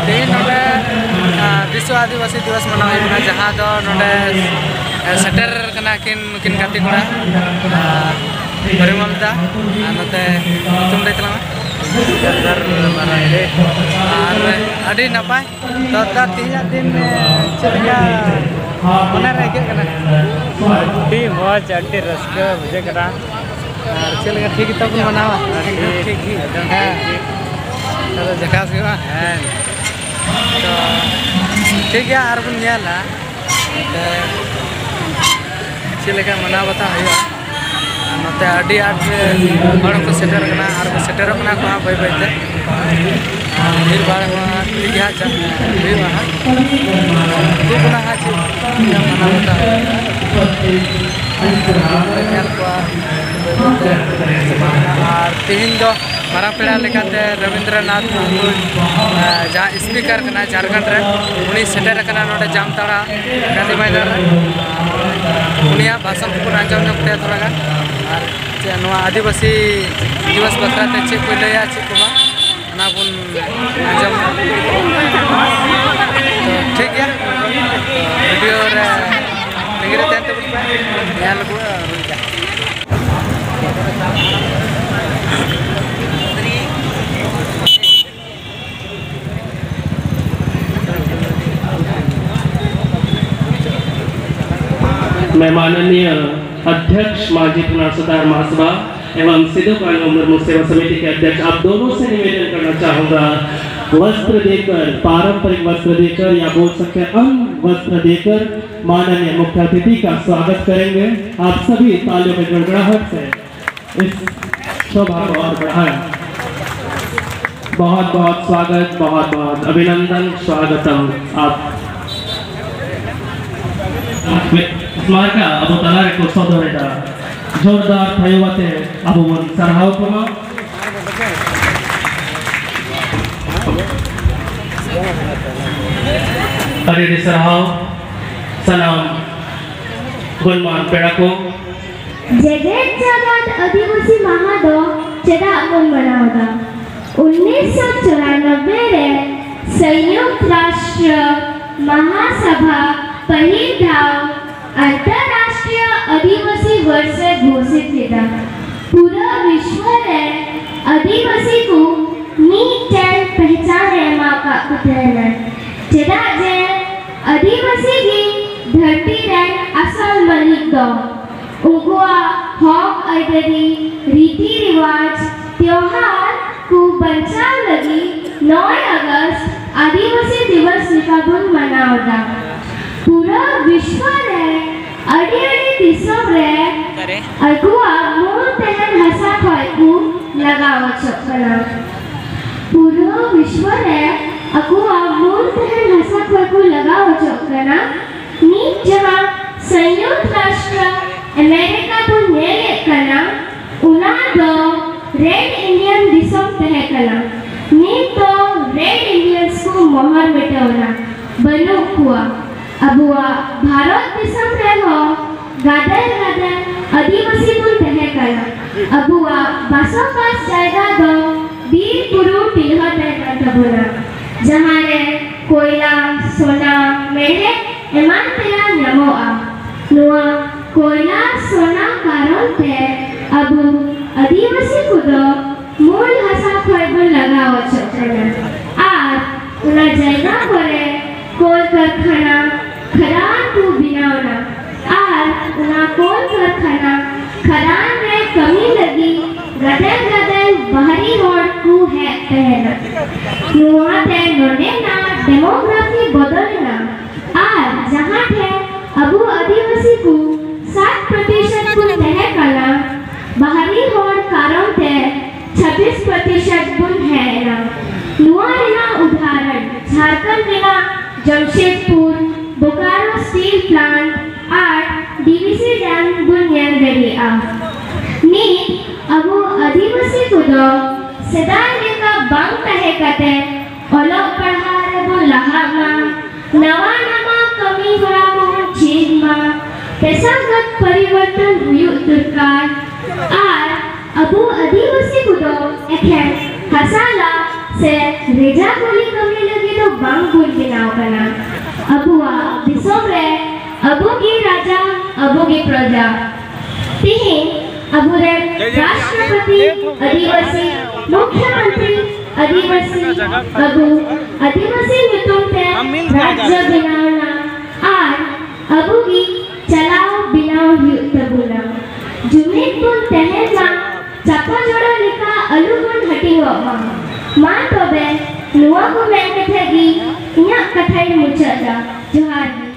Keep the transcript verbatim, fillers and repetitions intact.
ᱛᱮᱦᱮᱧ ᱱᱚᱰᱮ ᱵᱤᱥᱥᱚ ᱟᱹᱫᱤᱵᱟᱹᱥᱤ ᱫᱤᱵᱚᱥ ᱢᱟᱱᱟᱣ ᱦᱩᱭᱩᱜ ᱠᱟᱱᱟ, ᱡᱟᱦᱟᱸ ᱫᱚ ᱱᱚᱰᱮ ᱥᱮᱴᱮᱨ ᱠᱟᱱᱟ ᱠᱤᱱ ᱱᱩᱠᱤᱱ ᱜᱟᱛᱮ ᱠᱚᱲᱟ, ᱯᱚᱨᱤᱢᱚᱞ ᱫᱟ ᱟᱨ ᱱᱚᱛᱮ ᱧᱩᱛᱩᱢ ᱞᱟᱹᱭ ᱛᱟᱞᱟᱝ ᱢᱮ᱾ ᱟᱨ ᱟᱹᱰᱤ ᱱᱟᱯᱟᱭ᱾ ᱛᱚ ᱫᱟ, ᱛᱮᱦᱮᱧᱟᱜ ᱫᱤᱱ ᱪᱮᱫ ᱞᱮᱠᱟ ᱢᱚᱱᱮ ᱨᱮ ᱟᱹᱭᱠᱟᱹᱜ ᱠᱟᱱᱟ? ᱟᱹᱰᱤ ᱢᱚᱡᱽ, ᱟᱹᱰᱤ ᱨᱟᱹᱥᱠᱟᱹ ᱵᱩᱡᱷᱟᱹᱜ ᱠᱟᱱᱟ᱾ ᱟᱨ ᱪᱮᱫ ᱞᱮᱠᱟ, ᱴᱷᱤᱠ ᱜᱮᱛᱟ ᱵᱚᱱ ᱢᱟᱱᱟᱣᱟ? ᱮᱠᱫᱚᱢ ᱴᱷᱤᱠ ᱜᱮ᱾ ᱦᱮᱸ᱾ ᱛᱟᱦᱞᱮ ᱡᱟᱠᱟᱥ ᱦᱩᱭᱩᱜᱼᱟ᱾ ᱦᱮᱸ᱾ ᱛᱚ ᱴᱷᱤᱠ ᱜᱮᱭᱟ, ᱟᱨ ᱵᱚᱱ ᱧᱮᱞᱟ ᱪᱮᱫ ᱞᱮᱠᱟ ᱢᱟᱱᱟᱣ ᱵᱟᱛᱟᱣ ᱦᱩᱭᱩᱜᱼᱟ᱾ ᱟᱨ ᱱᱚᱛᱮ ᱟᱹᱰᱤ ᱟᱸᱴ ᱦᱚᱲ ᱠᱚ ᱥᱮᱴᱮᱨ ᱠᱟᱱᱟ ᱟᱨ ᱠᱚ ᱥᱮᱴᱮᱨᱚᱜ ᱠᱟᱱᱟ ᱠᱚ ᱦᱟᱸᱜ ᱵᱟᱹᱭ ᱵᱟᱹᱭ ᱛᱮ᱾ ᱟᱨ ᱵᱷᱤᱲ ᱵᱷᱟᱲ ᱦᱚᱸ ᱴᱷᱤᱠ ᱜᱮ ᱦᱟᱸᱜ ᱪᱟ-, ᱦᱩᱭᱩᱜᱼᱟ ᱦᱟᱸᱜ᱾ ᱩᱫᱩᱜ ᱵᱚᱱᱟ ᱦᱟᱸᱜ ᱪᱮᱫ ᱞᱮᱠᱟ ᱢᱟᱱᱟᱣ ᱵᱟᱛᱟᱣ ᱦᱩᱭᱩᱜᱼᱟ᱾ ᱧᱮᱞ ᱠᱚᱣᱟ ᱵᱟᱹᱭ ᱵᱟᱹᱭ ᱛᱮ᱾ ᱟᱨ ᱛᱮᱦᱮᱧ ᱫᱚ ᱢᱟᱨᱟᱝ ᱯᱮᱲᱟ ᱞᱮᱠᱟᱛᱮ ᱨᱚᱵᱤᱱᱫᱨᱚᱱᱟᱛᱷ ᱴᱩᱰᱩ, ᱮ, ᱡᱟᱦᱟᱸ ᱥᱯᱤᱠᱟᱨ ᱠᱟᱱᱟᱭ ᱡᱷᱟᱲᱠᱷᱚᱸᱰ ᱨᱮ, ᱩᱱᱤ ᱥᱮᱴᱮᱨ ᱟᱠᱟᱱᱟ ᱱᱚᱰᱮ ᱡᱟᱢᱛᱟᱲᱟ ᱜᱟᱸᱫᱷᱤ ᱢᱚᱭᱫᱟᱱ ᱨᱮ᱾ ᱩᱱᱤᱭᱟᱜ ᱵᱷᱟᱥᱚᱱ ᱠᱚᱵᱚᱱ ᱟᱸᱡᱚᱢ ᱧᱚᱜ ᱛᱟᱭᱟ ᱛᱷᱚᱲᱟ ᱜᱟᱱ᱾ ᱟᱨ ᱪᱮᱫ ᱱᱚᱣᱟ ᱟᱹᱫᱤᱵᱟᱹᱥᱤ ᱫᱤᱵᱚᱥ ᱵᱟᱠᱷᱨᱟ ᱛᱮ ᱪᱮᱫ ᱠᱚᱭ ᱞᱟᱹᱭᱟ, ᱪᱮᱫ ᱠᱚ ᱵᱟᱝ, ᱚᱱᱟ ᱵᱚᱱ ᱟᱸᱡᱚᱢᱟ᱾ ᱛᱚ, ᱴᱷᱤᱠ ᱜᱮᱭᱟ, ᱵᱷᱤᱰᱤᱭᱳ ᱨᱮ ᱛᱟᱺᱜᱤ ᱨᱮ ᱛᱟᱦᱮᱱ ᱛᱟᱵᱚᱱ ᱯᱮ, ᱧᱮᱞ ᱟᱵᱚᱱ ᱦᱩᱭ ᱠᱟᱱᱟ᱾ मैं माननीय अध्यक्ष मांझी पुना सुधार महासभा एवं सिद्धू कान्हू मुर्मू सेवा समिति के अध्यक्ष, आप दोनों से निवेदन करना चाहूंगा, वस्त्र देकर, पारंपरिक वस्त्र देकर या बोल सकते हैं, अंग वस्त्र देकर माननीय मुख्य अतिथि का स्वागत करेंगे। आप सभी तालियों में गड़गड़ाहट से इस शोभा को और बढ़ाएं। बहुत बहुत स्वागत, बहुत बहुत अभिनंदन, स्वागतम। आप ᱥᱢᱟᱨᱠᱟ ᱟᱵᱚ ᱛᱟᱞᱟ ᱨᱮᱠᱚ ᱥᱚᱫᱚᱨᱮᱫᱟ᱾ ᱡᱳᱨᱫᱟᱨ ᱛᱷᱟᱭᱚ ᱟᱛᱮ ᱟᱵᱚ ᱵᱚᱱ ᱥᱟᱨᱦᱟᱣ ᱠᱚᱢᱟ᱾ ᱟᱹᱰᱤ ᱟᱹᱰᱤ ᱥᱟᱨᱦᱟᱣ ᱥᱟᱱᱟᱢ ᱜᱚᱱᱢᱟᱱ ᱯᱮᱲᱟ ᱠᱚ᱾ ᱡᱮᱜᱮᱛ ᱡᱟᱠᱟᱛ ᱟᱹᱫᱤᱵᱟᱹᱥᱤ ᱢᱟᱦᱟ ᱫᱚ ᱪᱮᱫᱟᱜ ᱵᱚᱱ ᱢᱟᱱᱟᱣ ᱮᱫᱟ? ᱩᱱᱤᱥᱥᱚ ᱪᱩᱨᱟᱱᱚᱵᱵᱳᱭ ᱨᱮ ᱥᱚᱭᱩᱠᱛ ᱨᱟᱥᱴᱨᱚ ᱢᱟᱦᱟᱥᱟᱵᱷᱟ ᱯᱟᱹᱦᱤᱞ ᱫᱷᱟᱣ ᱟᱱᱛᱚᱨᱨᱟᱥᱴᱨᱤᱭᱚ ᱟᱹᱫᱤᱵᱟᱹᱥᱤ ᱵᱚᱨᱥᱮ ᱜᱷᱳᱥᱤᱛ ᱞᱮᱫᱟ᱾ ᱯᱩᱨᱟᱹ ᱵᱤᱥᱣᱚ ᱨᱮ ᱟᱹᱫᱤᱵᱟᱹᱥᱤ ᱠᱚ ᱢᱤᱫᱴᱮᱱ ᱯᱮᱦᱪᱟᱱ ᱮ ᱮᱢᱟ ᱟᱠᱟᱫ ᱠᱚ ᱛᱟᱦᱮᱱᱟ, ᱪᱮᱫᱟᱜ ᱡᱮ ᱟᱹᱫᱤᱵᱟᱹᱥᱤ ᱜᱮ ᱫᱷᱟᱹᱨᱛᱤ ᱨᱮᱱ ᱟᱥᱚᱞ ᱢᱟᱹᱞᱤᱠ ᱫᱚ᱾ ᱩᱱᱠᱩᱣᱟᱜ ᱦᱚᱠ ᱟᱹᱭᱫᱟᱹᱨᱤ, ᱨᱤᱛᱤ ᱨᱤᱣᱟᱡᱽ, ᱛᱮᱣᱦᱟᱨ ᱠᱚ ᱵᱟᱧᱪᱟᱣ ᱞᱟᱹᱜᱤᱫ ᱱᱚᱭ ᱟᱜᱚᱥᱴ ᱟᱹᱫᱤᱵᱟᱹᱥᱤ ᱫᱤᱵᱚᱥ ᱞᱮᱠᱟ ᱵᱚᱱ ᱢᱟᱱᱟᱣ ᱮᱫᱟ᱾ ᱯᱩᱨᱟᱹ ᱵᱤᱥᱣᱚ ᱨᱮ ᱟᱹᱰᱤ ᱟᱹᱰᱤ ᱫᱤᱥᱚᱢ ᱨᱮ ᱟᱠᱚᱣᱟᱜ ᱢᱩᱞ ᱛᱟᱦᱮᱱ ᱦᱟᱥᱟ ᱠᱷᱚᱱ ᱠᱚ ᱞᱟᱜᱟᱣ ᱚᱪᱚᱜ ᱠᱟᱱᱟ᱾ ᱯᱩᱨᱟᱹ ᱵᱤᱥᱣᱚ ᱨᱮ ᱟᱠᱚᱣᱟᱜ ᱢᱩᱞ ᱛᱟᱦᱮᱱ ᱦᱟᱥᱟ ᱠᱷᱚᱱ ᱠᱚ ᱞᱟᱜᱟᱣ ᱚᱪᱚᱜ ᱠᱟᱱᱟ᱾ ᱱᱤᱛ ᱡᱟᱦᱟᱸ ᱥᱚᱭᱩᱠᱛ ᱨᱟᱥᱴᱨᱚ ᱟᱢᱮᱨᱤᱠᱟ ᱵᱚᱱ ᱧᱮᱞᱮᱫ ᱠᱟᱱᱟ, ᱚᱱᱟ ᱫᱚ ᱨᱮᱰ ᱤᱱᱰᱤᱭᱟᱱ ᱫᱤᱥᱚᱢ ᱛᱟᱦᱮᱸ ᱠᱟᱱᱟ᱾ ᱱᱤᱛ ᱫᱚ ᱨᱮᱰ ᱤᱱᱰᱤᱭᱟᱱᱥ ᱠᱚ ᱢᱚᱦᱚᱨ ᱢᱮᱴᱟᱣ ᱮᱱᱟ, ᱵᱟᱹᱱᱩᱜ ᱠᱚᱣᱟ᱾ ᱟᱵᱚᱣᱟᱜ ᱵᱷᱟᱨᱚᱛ ᱫᱤᱥᱚᱢ ᱨᱮᱦᱚᱸ ᱜᱟᱫᱮᱞ ᱜᱟᱫᱮᱞ ᱟᱹᱫᱤᱵᱟᱹᱥᱤ ᱵᱚᱱ ᱛᱟᱦᱮᱸ ᱠᱟᱱᱟ᱾ ᱟᱵᱚᱣᱟᱜ ᱵᱟᱥᱚᱵᱟᱥ ᱡᱟᱭᱜᱟ ᱫᱚ ᱵᱤᱨ ᱵᱩᱨᱩ ᱴᱤᱞᱦᱚ ᱛᱟᱦᱮᱸ ᱠᱟᱱ ᱛᱟᱵᱚᱱᱟ, ᱡᱟᱦᱟᱸ ᱨᱮ ᱠᱚᱭᱞᱟ, ᱥᱚᱱᱟ, ᱢᱮᱬᱦᱮᱫ ᱮᱢᱟᱱ ᱛᱮᱭᱟᱜ ᱧᱟᱢᱚᱜᱼᱟ᱾ ᱱᱚᱣᱟ ᱠᱚᱭᱞᱟ, ᱥᱚᱱᱟ ᱠᱟᱨᱚᱱ ᱛᱮ ᱟᱵᱚ ᱟᱹᱫᱤᱵᱟᱹᱥᱤ ᱠᱚᱫᱚ ᱢᱩᱞ ᱦᱟᱥᱟ ᱠᱷᱚᱱ ᱵᱚᱱ ᱞᱟᱜᱟᱣ ᱚᱪᱚᱜ ᱠᱟᱱᱟ ᱟᱨ ᱚᱱᱟ ᱡᱟᱭᱜᱟ ᱠᱚᱨᱮ ᱠᱚᱞ ᱠᱟᱨᱠᱷᱟᱱᱟ, ᱠᱷᱟᱫᱟᱱ ᱠᱚ ᱵᱮᱱᱟᱣ ᱮᱱᱟ ᱟᱨ ᱚᱱᱟ ᱠᱚᱞ ᱠᱟᱨᱠᱷᱟᱱᱟ, ᱠᱷᱟᱫᱟᱱ ᱨᱮ ᱠᱟᱹᱢᱤ ᱞᱟᱹᱜᱤᱫ ᱜᱟᱫᱮᱞ ᱜᱟᱫᱮᱞ ᱵᱟᱦᱨᱤ ᱦᱚᱲ ᱠᱚ ᱦᱮᱡ ᱛᱟᱦᱮᱱᱟ᱾ ᱱᱚᱣᱟᱛᱮ ᱱᱚᱰᱮᱱᱟᱜ ᱰᱮᱢᱳᱜᱨᱟᱯᱷᱤ ᱵᱚᱫᱚᱞ ᱮᱱᱟ ᱟᱨ ᱡᱟᱦᱟᱸ ᱴᱷᱮᱱ ᱟᱵᱚ ᱟᱹᱫᱤᱵᱟᱹᱥᱤ ᱠᱚ ᱥᱟᱛ ᱯᱨᱚᱛᱤᱥᱚᱛ ᱵᱚᱱ ᱛᱟᱦᱮᱸ ᱠᱟᱱᱟ, ᱵᱟᱦᱨᱤ ᱦᱚᱲ ᱠᱟᱨᱚᱱ ᱛᱮ ᱪᱷᱟᱵᱵᱤᱥ ᱯᱨᱚᱛᱤᱥᱚᱛ ᱵᱚᱱ ᱦᱮᱡ ᱮᱱᱟ᱾ ᱱᱚᱣᱟ ᱨᱮᱱᱟᱜ ᱩᱫᱟᱦᱚᱨᱚᱱ ᱡᱷᱟᱲᱠᱷᱚᱸᱰ ᱨᱮᱱᱟᱜ ᱡᱟᱢᱥᱮᱫᱽᱯᱩᱨ, ᱵᱳᱠᱟᱨᱳ ᱥᱴᱤᱞ ᱯᱞᱟᱱᱴ ᱟᱨ ᱰᱤᱵᱤᱥᱤ ᱰᱮᱢ ᱵᱚᱱ ᱧᱮᱞ ᱫᱟᱲᱮᱭᱟᱜᱼᱟ᱾ ᱱᱤᱛ ᱟᱵᱚ ᱟᱹᱫᱤᱵᱟᱹᱥᱤ ᱠᱚᱫᱚ ᱥᱮᱫᱟᱭ ᱞᱮᱠᱟ ᱵᱟᱝ ᱛᱟᱦᱮᱸ ᱠᱟᱛᱮ ᱚᱞᱚᱜ ᱯᱟᱲᱦᱟᱣ ᱨᱮᱵᱚᱱ ᱞᱟᱦᱟᱜ ᱢᱟ, ᱱᱟᱣᱟ ᱱᱟᱣᱟ ᱠᱟᱹᱢᱤ ᱦᱚᱨᱟ ᱠᱚᱵᱚᱱ ᱪᱮᱫ ᱢᱟ, ᱯᱮᱥᱟᱜᱚᱛ ᱯᱚᱨᱤᱵᱚᱨᱛᱚᱱ ᱦᱩᱭᱩᱜ ᱫᱚᱨᱠᱟᱨ ᱟᱨ ᱟᱵᱚ ᱟᱹᱫᱤᱵᱟᱹᱥᱤ ᱠᱚᱫᱚ ᱮᱠᱷᱮᱱ ᱦᱟᱥᱟ ᱞᱟ ᱥᱮ ᱨᱮᱡᱟ ᱠᱩᱞᱤ ᱠᱟᱹᱢᱤ ᱞᱟᱹᱜᱤᱫ ᱫᱚ ᱵᱟᱝ ᱵᱚᱱ ᱵᱮᱱᱟᱣ ᱠᱟᱱᱟ᱾ ᱟᱵᱚᱣᱟᱜ ᱫᱤᱥᱚᱢ ᱨᱮ ᱟᱵᱚ ᱜᱮ ᱨᱟᱡᱟ, ᱟᱵᱚ ᱜᱮ ᱯᱨᱚᱡᱟ᱾ ᱛᱤᱦᱤᱧ ᱟᱵᱚᱨᱮᱱ ᱨᱟᱥᱴᱨᱚᱯᱚᱛᱤ ᱟᱹᱫᱤᱵᱟᱹᱥᱤ, ᱢᱩᱠᱷᱭᱚᱢᱚᱱᱛᱨᱤ ᱟᱹᱫᱤᱵᱟᱹᱥᱤ, ᱟᱵᱚ ᱟᱹᱫᱤᱵᱟᱹᱥᱤ ᱧᱩᱛᱩᱢ ᱛᱮ ᱨᱟᱡᱽᱡᱚ ᱵᱮᱱᱟᱣ ᱮᱱᱟ ᱟᱨ ᱟᱵᱚ ᱜᱮ ᱪᱟᱞᱟᱣ ᱵᱮᱱᱟᱣ ᱦᱩᱭᱩᱜ ᱛᱟᱵᱚᱱᱟ᱾ ᱡᱩᱢᱤᱫ ᱵᱚᱱ ᱛᱟᱦᱮᱱ ᱢᱟ, ᱪᱟᱯᱟ ᱡᱚᱲᱟ ᱞᱮᱠᱟ ᱟᱞᱚ ᱵᱚᱱ ᱦᱟᱹᱴᱤᱧᱚᱜ ᱢᱟ᱾ ᱢᱟ ᱛᱚᱵᱮ ᱱᱚᱣᱟ ᱠᱚ ᱢᱮᱱ ᱠᱟᱛᱮ ᱜᱮ ᱤᱧᱟᱹᱜ ᱠᱟᱛᱷᱟᱧ ᱢᱩᱪᱟᱹᱫ ᱮᱫᱟ᱾ ᱡᱚᱦᱟᱨ ᱜᱮ᱾